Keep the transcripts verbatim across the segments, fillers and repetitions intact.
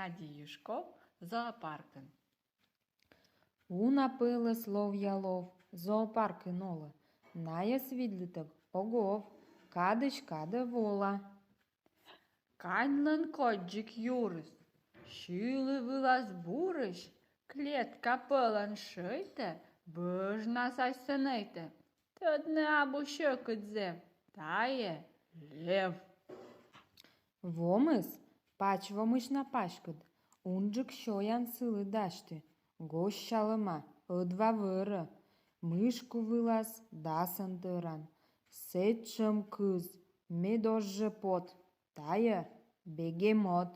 Надя Юшков. Зоопаркын. Уна пӧлӧс ловъя лов зоопаркын олӧ. Найӧс видлытӧг ог ов, кадысь кадӧ вола. Каньлӧн кодь дзик юрыс, сьылі вылас бурысь, клетка пӧлӧн шӧйтӧ, бӧжнас асьсӧ нӧйтӧ. Тӧдны абу сьӧкыд зэв, тайӧ лев. Вомыс пач вомысь на паськыд, унджык сёян сылы дасьті, госсялӧма, ӧдва вӧрӧ, мышку вылас дасӧн тӧран, сэтшӧм кыз, мед оз жӧ пот, тайӧ бегемот.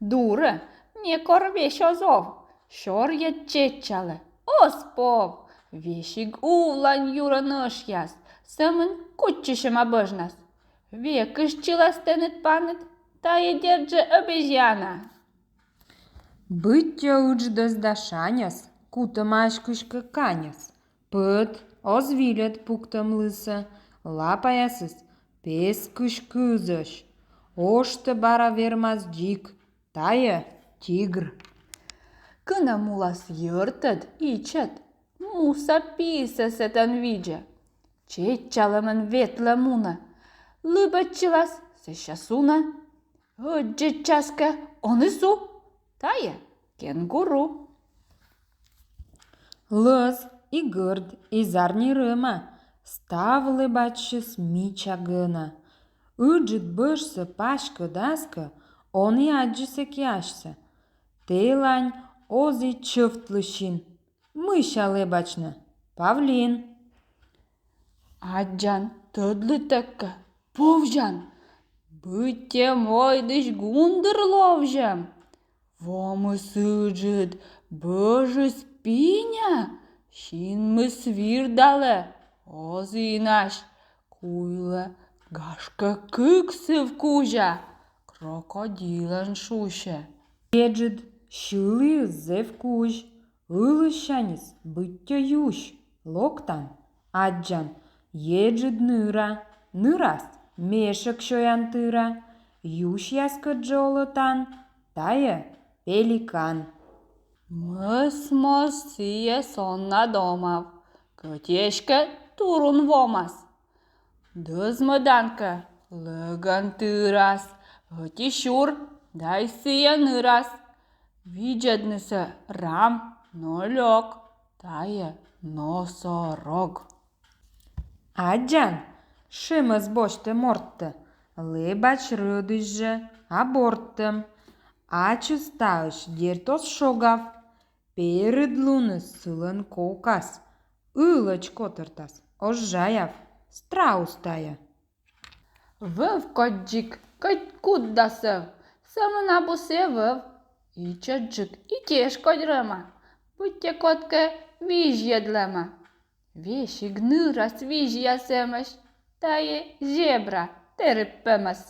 Дурӧ, некор весь оз ов, сёрйӧд чеччалӧ, оз пов, весиг увлань юрӧн ӧшъяс, сӧмын кутчысьӧма бӧжнас. Векыштчылас тэныд-паныд, тайӧ, дерт жӧ, обезьяна. Быттьӧ ыджыдӧс да шаньӧс кутӧмаӧсь кыськӧ каньӧс. Пӧт, оз вильӧд пуктӧмлысӧ, лапаясыс пескысь кызӧсь. Оштӧ бара вермас дзик, тайӧ тигр. Кынӧм улас йӧртӧд, ичӧт, муса писӧ сэтӧн видзӧ. Чеччалӧмӧн ветлӧ-мунӧ, лыбӧдчылас, сэсся сунӧ. Ӧддзӧдчас кӧ, он и су, тайӧ кенгуру. Лӧз и гӧрд, и зарни рӧма, став лэбачыс мича гӧна. Ыджыд бӧжсӧ паськӧдас кӧ, он и аддзы сэки асьсӧ. Тэлань оз и чӧвтлы син, мыйся лэбач нӧ, павлин. Аддзан, тӧдлытӧг кӧ, повзян, быттьӧ мойдысь гундыр ловзьӧм. Вомыс ыджыд, бӧжыс пиня, синмыс вирдалӧ, оз инась, куйлӧ, гашкӧ, кык сыв кузя, крокодилӧн шусьӧ. Еджыд, сьыліыс зэв кузь, ылыссяньыс быттьӧ юсь. Локтан, аддзан, еджыд ныра, нырас мешӧк сёян тыра, юсьяскӧд жӧ олӧ тан, тайӧ пеликан. Мӧс моз сійӧс он на домав, кӧть эськӧ турун вомас. Дӧзмӧдан кӧ, лӧгӧн тырас, ӧти сюр, да и сійӧ нырас. Видзӧднысӧ рам, но лёк, тайӧ носорог. Аддзан, шемӧс босьтӧ морттӧ, лэбач рӧдысь жӧ, а бортӧм. Ачыс таысь, дерт, оз шогав. Перыдлуныс сылӧн кокас, ылӧдз котӧртас, оз жаяв, страус тайӧ. Вӧв кодь дзик, кӧть куд да сӧв, сӧмын абу сійӧ вӧв. Ичӧтджык и тешкодь рӧма, быттьӧ кодкӧ визьӧдлӧма. Весиг нырас визьяс эмӧсь, тайӧ зебра, тэрыб пемӧс.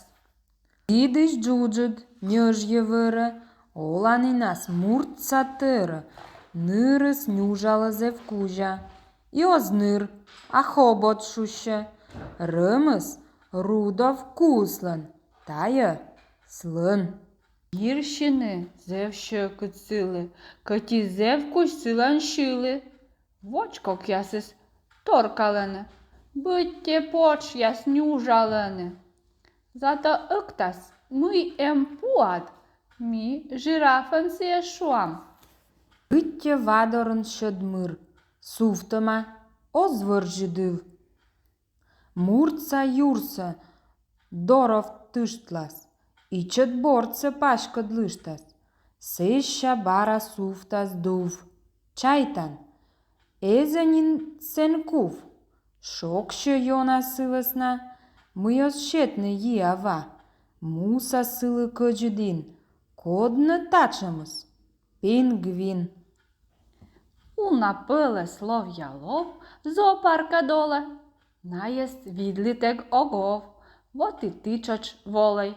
Кидысь джуджыд, ньӧжйӧ вӧрӧ, оланінас муртса тӧрӧ, нырыс нюжалӧ зэв кузя. И оз ныр, а хобот шусьӧ, рӧмыс рудов куыслӧн, тайӧ слӧн. Йирсьыны зэв сьӧкыд сылы, кӧть и зэв кузь сылӧн сьылі. Водз кокъясыс торкалӧны, быттьӧ потшъяс нюжалӧны. Зато ӧктас, мый эм пуад, ми жирафӧн сійӧс шуам. Быттьӧ вадорын сьӧд мыр, сувтӧма, оз вӧрзьыд ыв. Муртса юрсӧ доров тыштлас, ичӧт бортсӧ паськӧдлыштас, сэсся бара сувтас дув. Чайтан, эз-ӧ нин сэн кув. Шогсьӧ ёна сы вӧсна, мый оз сетны йи-ва. Муса сылы кӧдзыдін, код нӧ татшӧмыс? Пингвин. Уна пӧлӧс ловъя лов зоопаркад олӧ. Найӧс видлытӧг ог ов, вот и ты тшӧтш волӧй.